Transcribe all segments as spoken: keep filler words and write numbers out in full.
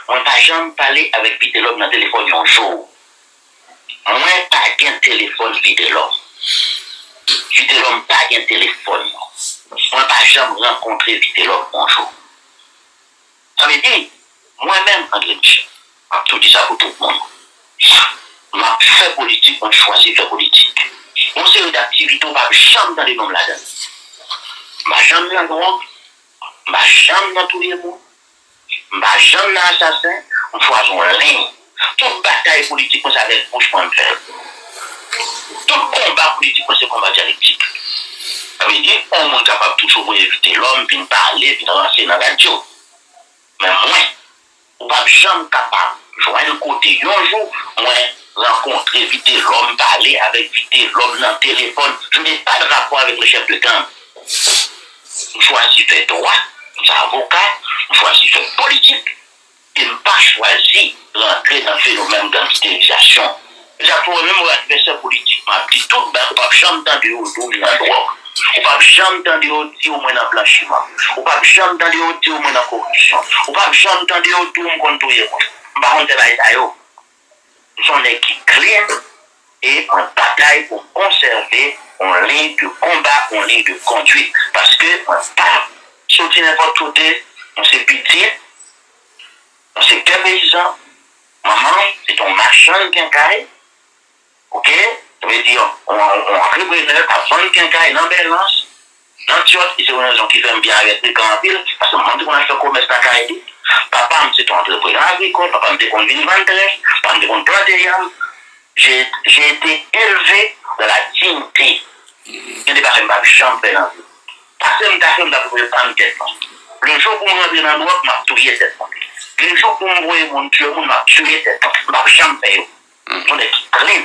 Mwen pa janm pale avèk Vitelòm nan telefòn yon jou. Mwen pa gen telefòn Vitelòm. Vitelòm pa gen telefòn mwen. Mwen pa janm rankontre Vitelòm yon jou. Sa vle di, mwen menm, André Michel, m ap tou di sa pou tout moun. M ap fè politik, mwen chwazi fè politik. Yon seri d aktivite ou p ap janm tande non m ladan l. M pa janm nan dwòg, m pa janm nan touye moun, m pa janm nan asasen, m chwazi yon liy. Tout batay politik mwen se avèk bouch mwen m fè l. Tout konba politik mwen se konba dyalektik. Sa vle di, yon moun kapab toujou voye Vitelòm vin pale, vin ranse nan radyo. Men mwen, ou p ap janm kapab jwenn kote yon jou mwen rankontre Vitelòm, pale avèk Vitelòm nan telefòn. Je n'ai pas de rapport avec le chef de gang. M chwazi fè dwa, m se avoka, m chwazi fè politik. E m pa chwazi rantre nan fenomèn gangsterizasyon. Deja, pou mwen menm, yon advèsè politik, m ap di tout bak, ou p ap janm tande yo di w m nan dwòg. Ou p ap janm tande yo di w mwen nan blanchiman. Ou p ap janm tande yo di w mwen nan koripsyon. Ou p ap janm tande yo di w m konn touye moun. M pa konn fè bagay sa yo. M se yon nèg ki clean e mwen batay pou m konsève yon liy de konba, yon liy de kondwit. Paske mwen pa soti nenpòt kote, mwen se pitit yon sektè peyizan, manman m se te yon machann kenkay, oke? Sa vle di yon, yon, yon antreprenè k ap vann kenkay nan Bèlans, nan Tyòt, e se yon rezon ki fè m byen avèk Rikan anpil, paske manman m te konn al fè komès lakay li. Papa m se te yon antreprenè agrikòl, papa m te konn vin vann trèf, papa m te konn plante yanm. J'ai, j'ai été élevé dans la dignité. Gen de bagay m p ap janm fè nan vi m. Pase m ta fè, m ta pran pa m tèt mwen. Le jou pou m rantre nan dwòg, m ap touye tèt mwen. Le jou pou m voye moun tiye moun, m ap tiye tèt mwen. M p ap janm fè yo. M se yon nèg ki clean.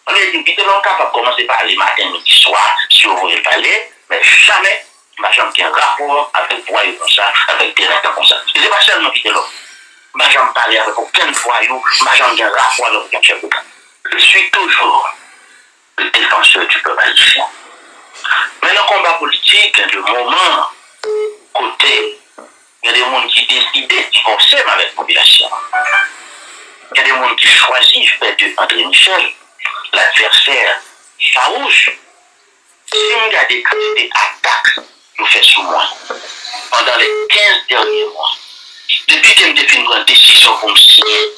Sa vle di, Vitelòm kapab kòmanse pale maten, midi, swa, si yo voye l pale, men jamè m pa janm gen rapò avèk vwayou konsa, avèk delenkan konsa. E se pa sèlman Vitelòm. M pa janm pale avèk okenn vwayou, m pa janm gen rapò avèk okenn chèf de gang. Je suis toujours le défenseur du peuple haïtien. Men nan konba politik, gen de moman kote gen de moun ki deside divòse m avèk popilasyon an. Gen de moun ki chwazi fè de André Michel ladvèsè fawouch. Si m gade kantite atak yo fè sou mwen pandan les quinze dènye mwa, depi ke m te fin pran desizyon pou m siyen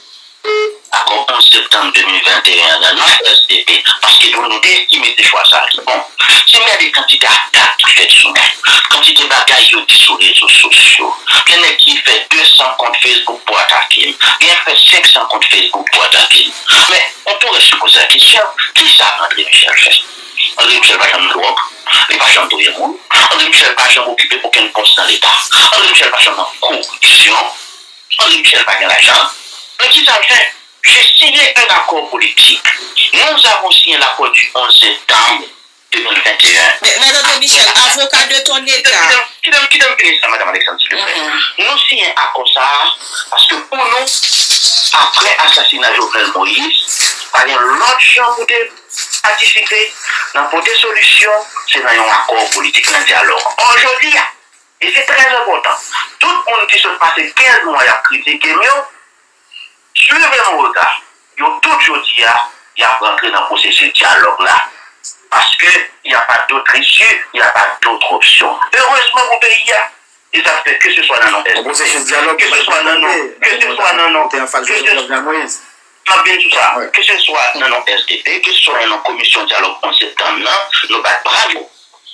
akò onz septanm de mil venteyen an nan non S D P, paske nou, nou te estime se chwa sa a ki bon. Si m gade kantite atak ki fèt sou mwen, kantite bagay yo di sou rezo sosyo, gen nèg ki fè de san kont Facebook pou atake m, gen fè senk san kont Facebook pou atake m. Men, on pourrait se poser la question, kisa André Michel fè? André Michel pa janm dwòg, li pa janm touye moun. André Michel pa janm okipe okenn pòs nan Leta. André Michel pa janm nan koripsyon. André Michel pa gen lajan. Men kisa l fè? J'ai signé un accord politique. Nous avons signé l'accord du onze septembre deux mille vingt et un. Mè, Mèt André Michel, avocat de ton état. Kite m, kite m, kite m fini sa, Madame Alexandre, s'il te plaît. Mhm. Nou siyen akò sa a, paske pou nou, apre asasina Jovenel Moïse, pa gen lòt jan pou te patisipe nan pote solisyon, se nan yon akò politik, nan dyalòg. Ò, jodi a, e se trè enpòtan, tout moun ki sot pase kenz mwa y ap kritike m yo, suivez mon regard, yo tout jodi a, y ap rantre nan pwosesis dyalòg la. Paske y a pa dòt isi, y a pa dòt opsyon. Erezman pou peyi a, e sa fè ke se swa nan non S D P, ke se swa nan non, ke se swa nan non, ke se M ap vin sou sa. Ke se swa nan non S D P, ke se swa nan non Komisyon Dyalòg onz Septanm nan, nou bat bravo.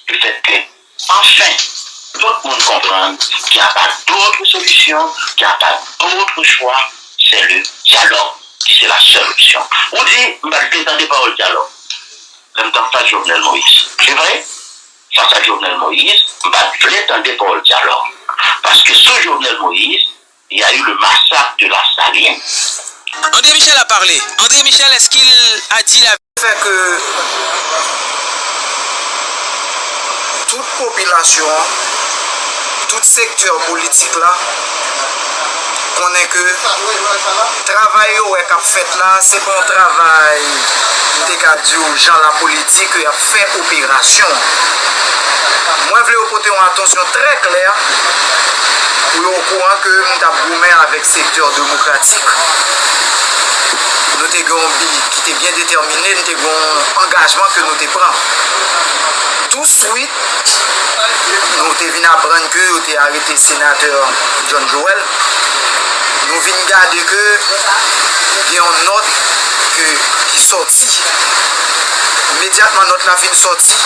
Le fait que, enfin, tout moun konprann qu'il n'y a pas d'autre solution, qu'il n'y a pas d'autre choix, c'est le dialogue qui c'est la seule option. Ou di, m pa t vle tande pawòl dyalòg lè m t anfas Jovenel Moïse. Se vre, fas a Jovenel Moïse, m pa t vle tande pawòl dyalòg. Paske sou Jovenel Moïse, il y a eu le massacre de la Saline. André Michel a parlé. André Michel, est-ce qu'il a dit la... Fè ke tout popilasyon an, tout sektè politik la, konnen ke travay yo wè k ap fèt la, se pa yon travay, m te ka di w, jan lapolitik, y ap fè operasyon. Mwen vle yo pote yon atansyon trè klè pou yo okouran ke m t ap goumen Avèk sektè demokratik, nou te gen yon bi ki te byen detèmine, nou te gen yon angajman ke nou te pran. Touswit, nou te vin aprann ke yo te arete senatè John Joel. Nou vin gade ke gen yon nòt ke, ki sòti. Imedyatman nòt la fin sòti,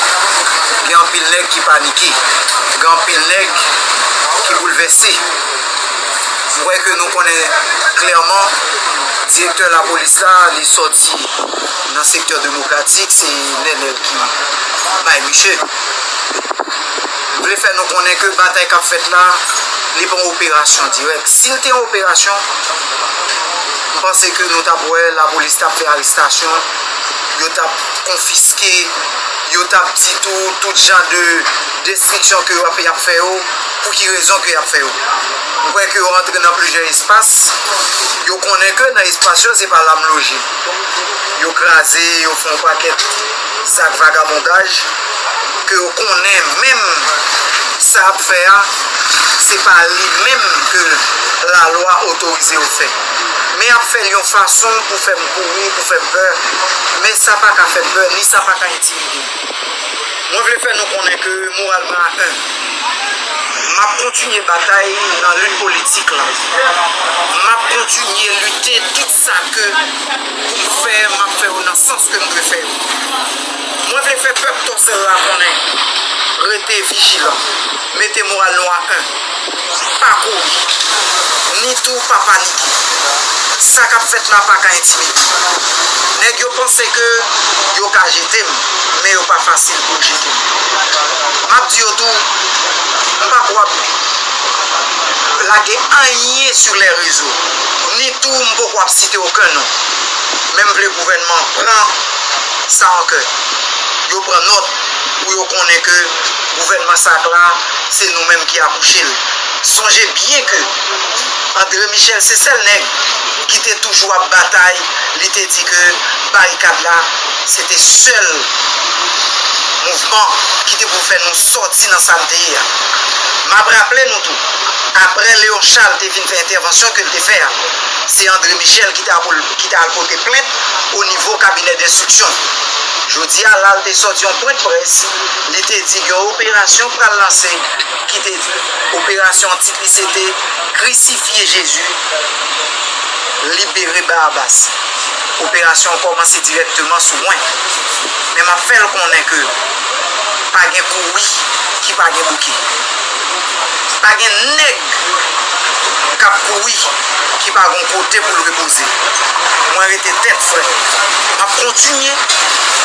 gen anpil nèg ki panike, gen anpil nèg ki boulvèse. M kwè ke nou konnen klèman, direktè lapolis la, li sòti nan sektè demokratik, se Nènèl ki bay misye. M vle fè nou konnen ke batay k ap fèt la, li pa yon operasyon dirèk. Si l te yon operasyon, m panse ke nou t ap wè lapolis t ap fè arestasyon, yo t ap konfiske, yo t ap di tou, tout jan de destriksyon ke y ap, y ap fè yo, pou ki rezon ke y ap fè yo. M kwè ke yo rantre nan plizyè espas, yo konnen ke nan espas yo, se pa la m loje. Yo kraze, yo fè yon pakèt zak vagabondaj, ke yo konnen menm sa y ap fè a, se pa li menm ke lalwa otorize yo fè. Men y ap fè l yon fason pou fè m kouri, pou fè m pè, men sa pa ka fè m pè, ni sa pa ka entimide m. Mwen vle fè nou konnen ke moral mwen a en. M ap kontinye batay nan lit politik la. M ap kontinye lite tout sa ke pou m fè, m ap fè yo nan sans ke m dwe fè yo. Mwen vle fè pèp Tòsèl la konnen, rete vijilan, mete moral nou a en. Pa kouri, ni tou pa panike. Sa k ap fèt la pa ka entimide m. Nèg yo panse ke yo ka jete m, men yo pa fasil pou yo jete m. M ap di yo tou, m pa kwè w ap lage anyen sou lè rezo, ni tou m poko ap site okenn non. Men m vle gouvènman an pran sa an kè. Yo pran nòt pou yo konnen ke gouvènman sa k la, se nou menm ki akouche l. Sonje byen ke André Michel se sèl nèg ki te toujou ap batay, li te di ke barikad la, se te sèl mouvman ki te pou fè nou sòti nan sa n te ye a. M ap raple nou tou, aprè Léon Charles te vin fè entèvansyon ke l te fè a, se André Michel ki te al, ki te al pote plent o nivo kabinè denstriksyon. Jodi a la, l te sòti yon pwen de près, li te di gen yon operasyon pral lanse, ki te di, operasyon an tit li se te Krisifye Jezi, libere Barabas. Operasyon an kòmanse dirèkteman sou mwen. Men m ap fè l konnen ke pa gen kouri ki pa gen bouke. Pa gen nèg k ap kouri ki pa gen yon kote pou l repoze. Mwen rete tèt frèt. M ap kontinye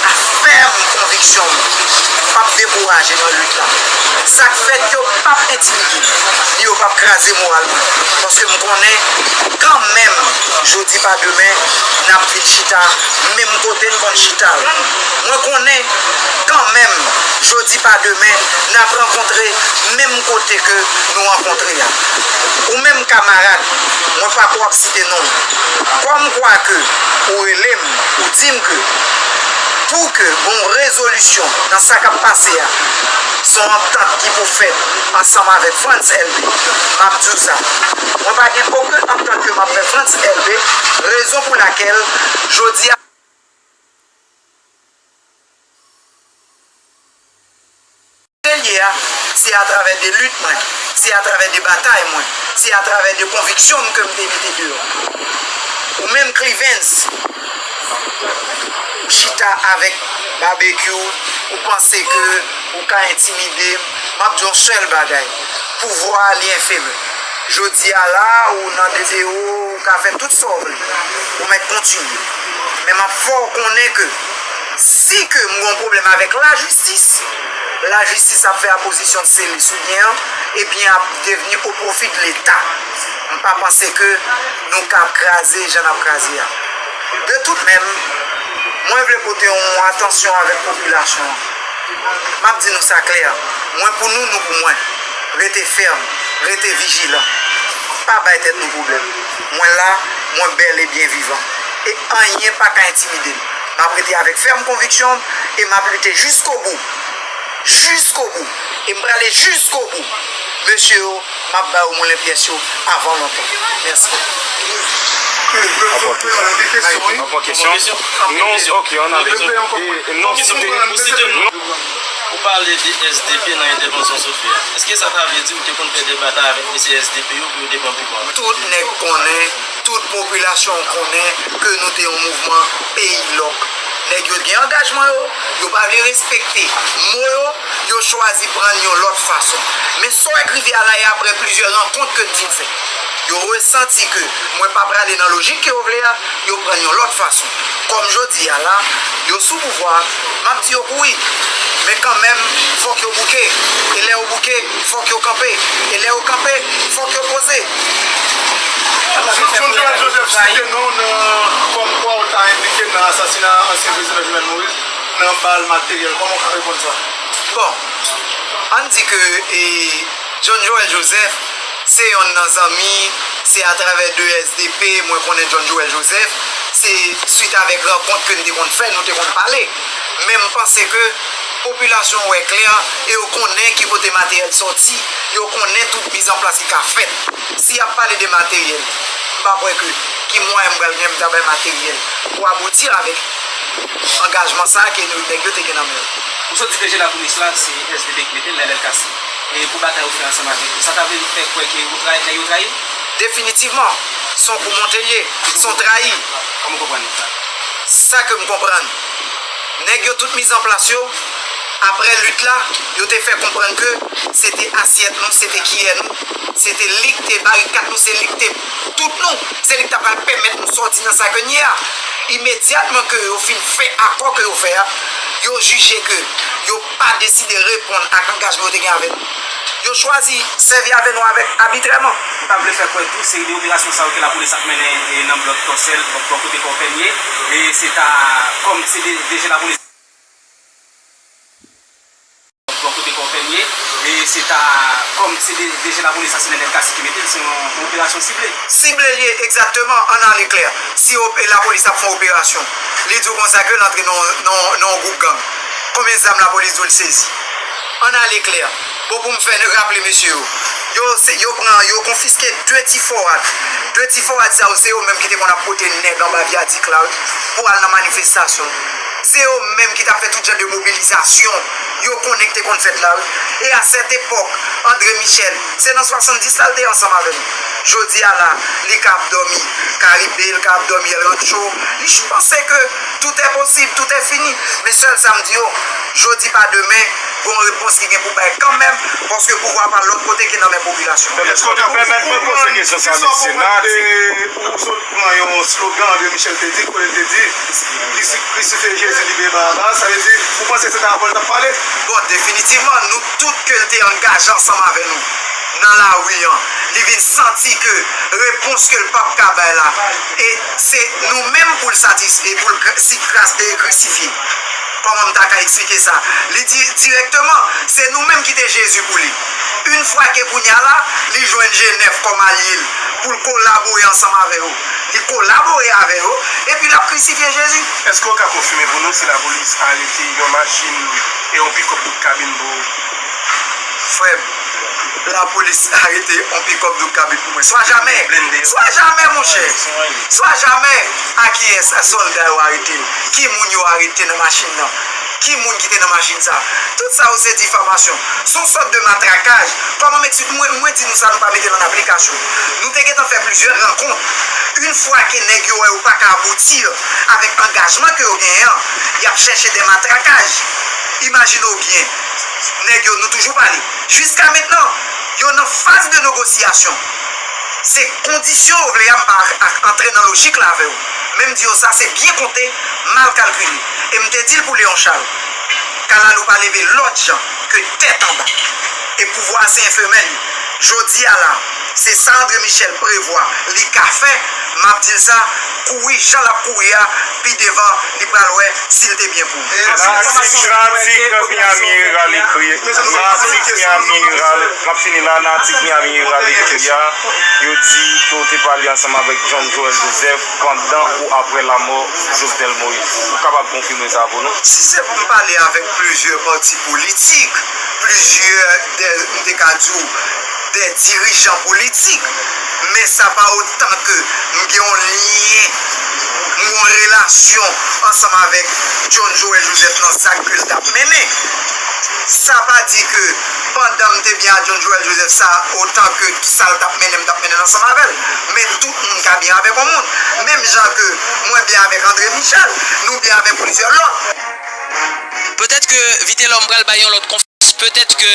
ak fèm konviksyon m. M p ap dekouraje nan lit la. Sa k fèt yo p ap entimide m, ni yo p ap kraze moral mwen. Paske m konnen kanmenm, jodi pa demen, n ap vin chita menm kote n konn chita l. Mwen konnen kanmenm, jodi pa demen, n ap rankontre menm kote ke nou rankontre a. Ou menm kamarad, mwen pako ap site non m. Kòm kwa ke ou rele m, ou di m ke pou ke gon rezolisyon nan sa k ap pase a, se yon antant ki pou fèt ansanm avèk Frantz Elbé. M ap di w sa. Mwen pa gen okenn antant ke m ap fè Frantz Elbé, rezon pou lakèl jodi a Atelier a, se atravè de lit mwen, se atravè de batay mwen, se atravè de konviksyon m ke m te mete deyò. Ou menm, Clivens, ou chita avèk Babekyou, ou panse ke ou ka entimide m. M ap di yon sèl bagay, pouvwa a li enfere. Jodi a la, ou nan de de o, ou ka fè tout sa w vle. Ou mèt kontinye. Men m ap fè w konnen ke si ke m gen yon pwoblèm avèk lajistis, lajistis ap fè apozisyon de sele sou byen an, e byen ap devni o pwofi de Leta. M pa panse ke nou ka ap kraze jan n ap kraze a. De tout menm, mwen vle pote yon atansyon avèk popilasyon an. M ap di nou sa klè, mwen pou nou, nou pou mwen. Rete fèm, rete vijilan. Pa bay tèt nou pwoblèm. Mwen la, mwen bèl e byen vivan. E anyen pa ka entimide m. M ap rete avèk fèm konviksyon m e m ap lite jiskobou. Jiskobou. E m prale jiskobou. Mesye yo, M ap ba yo moulen pyès yo avan lontan. Mèsi. Ankò kesyon? Non, ok, ann ale. E, e non, site, non. Ou pale de S D P nan entèvansyon Sophie a. Èske sa ta vle di ou te konn fè deba sa avèk mesye S D P yo pou yo te pran pouvwa a? Tout nèg konnen, tout popilasyon an konnen ke nou te yon mouvman peyi lòk. Nèg yo gen angajman yo, yo pa vle respekte mo yo, yo chwazi pran yon lòt fason. Men sa w wè k rive a la e aprè plizyè rankont ke n fin fè. Yo resanti ke mwen pa prale nan lojik ke yo vle a, yo pran yon lòt fason. Kòm jodi a la, yo sou pouvwa a, m ap di yo kouri. Men kanmenm, fòk yo bouke. E lè yo bouke, fòk yo kanpe. E lè yo kanpe, fòk yo poze. John Joël Joseph site non w nan kòmkwa w ta enplike nan asasina ansyen prezidan Jovenel Moïse nan bal materyèl. Kòman w ka reponn sa? Bon, ann di ke, e, John Joël Joseph, se yonn nan zanmi, se atravè de S D P mwen konnen John Joël Joseph, se swit avèk rankont ke n te konn fè, nou te konn pale. Men m panse ke popilasyon wè klè e yo konnen ki kote materyèl sòti, yo konnen tout mizanplas ki ka fèt. Si y ap pale de materyèl, m pa kwè ke ki mwayen m pral gen m ta bay materyèl pou abouti avèk angajman sa a ke nou, nèg yo te gen nan men yo. Ou sot di ke je lapolis la, se S D P ki mete l, Lèlèl Kasi. E pou batay ou fè ansanm avèk yo, sa ta vle fè kwè ke ou trayi, nèg yo trayi w? Definitivman, se yon kou monte l ye, se yon trayi. Kòman w konprann sa? Sa ke m konprann, nèg yo tout mizanplas yo, aprè lit la, yo te fè konprann ke se te asyèt nou, se te kiyè nou, se te li k te barikat nou, se li k te tout nou, se li k ta pral pèmèt nou sòti nan sa ke n ye a. Imedyatman ke yo fin fè akò ke yo fè a, yo jije ke yo pa deside reponn ak angajman yo te gen avè nou. Yo chwazi sèvi avè nou avèk abitrèman. Ou ta vle fè kwè tou seri de operasyon sa yo ke lapolis ap mennen, e, nan blòk Tòsèl, bò, bò kote Kòfèmye, e se ta kòm se de, de je lapolis. Bò kote Kòfèmye, e se ta kòm se de, de je lapolis sa se Lèlèl Kasi ki mete l, se yon, yon operasyon sible. Sible l ye, egzakteman, ann ale klè. Si op-, lapolis ap fè yon operasyon, li di w konsa ke l antre nan, nan, nan yon gwoup gang. Konbyen zam lapolis di w l sezi? Ann ale klè. Bon, pou m fè n raple mesye yo, yo se, yo pran, yo konfiske de ti fò rad. De ti fò rad sa yo, se yo menm ki te konn ap pote nèg anba vyadik la, wi, pou al nan manifestasyon. Se yo menm ki t ap fè tout jan de mobilizasyon yo konnen ki te konn fèt la, wi. E a sèt epòk, André Michel, se nan swasanndis la l te ansanm avè nou. Jodi a la, li ka ap dòmi Karibe, li ka ap dòmi El Rancho. Li panse ke tout est possible, tout est fini. Men sèl sa m di yo, jodi pa demen, gon repons ki gen pou bay kanmenm, paske pouvwa pa lòt kote ke nan men popilasyon an. Èske w ka pèmèt mwen poze kesyon sa, mesye Natik? Ou sot pran yon slogan André Michel te di, kote l te di, "Krisi-, krisifye Jezi, libere Barabas." Sa vle di, ou panse se ta avè w l t ap pale? Bon, definitivman, nou tout ke l te angaje ansanm avè nou nan lari an, li vin santi ke repons ke l p ap ka bay la, e se nou menm pou l satis-, e pou l kri-, si kras-, e krisifye. Kòman m ta ka eksplike sa? Li di dirèkteman, se nou menm ki te Jezi pou li. Yon fwa ke kounye a la, li jwenn G nèf kòm alye l, pou l kolabore ansanm avè yo. Li kolabore avè yo, epi l ap krisifye Jezi. Èske w ka konfime pou nou si lapolis arete yon machin e yon pikòp doub kabin pou ou? Frè m, lapolis arete yon pikòp doub kabin pou mwen. Swa jamè. Blende yo. Swa jamè, monchè. Swa jamè. A kiyès sòlda yo arete l? Ki moun yo arete nan machin nan? Ki moun ki te nan machin sa? Tout sa yo se difamasyon. Se yon sòt de matrakaj. Kòman m eksplike? Mwen, mwen di nou sa, nou pa mete l an aplikasyon. Nou te gentan fè plizyè rankont. Yon fwa ke nèg yo wè yo pa ka abouti avèk angajman ke yo genyen an, y ap chèche de matrakaj. Imajine w byen, nèg yo, nou toujou pale. Jiska mentnan, yo nan faz de negosyasyon. Se kondisyon yo vle a, m pa ak antre nan lojik la avè w. Men m di yo sa, se byen konte, mal kalkile. E m te di l pou Léon Charles, kalalou pa leve lòt jan ke tèt anba. E pouvwa a se enfemèl li. Jodi a la, se sa André Michel prevwa li ka fè, m ap di l sa, kouri jan l ap kouri a, pi devan, li pral wè si l te byen pou li. Natik, Natik, Miami Herald ekri. Natik, Miami Herald. M ap fini la, Natik, Miami Herald ekri a. Yo di ke w te pale ansanm avèk John Joël Joseph pandan ou aprè lanmò Jovenel Moïse. Ou kapab konfime sa pou nou? Si se pou m pale avèk plizyè pati politik, plizyè de, m te ka di w, de dirijan politik. Men sa pa otan ke m gen yon lyen, m gen yon relasyon ansanm avèk John Joel Joseph nan zak ke l t ap mennen. Sa pa di ke pandan m te byen a John Joel Joseph, sa otan ke sa l t ap mennen, m t ap mennen l ansanm avè l. Men tout moun ka byen avèk yon moun. Menm jan ke mwen byen avèk André Michel, nou byen avèk plizyè lòt. Petèt ke Vitelhomme pral bay yon lòt konfyans. Petèt ke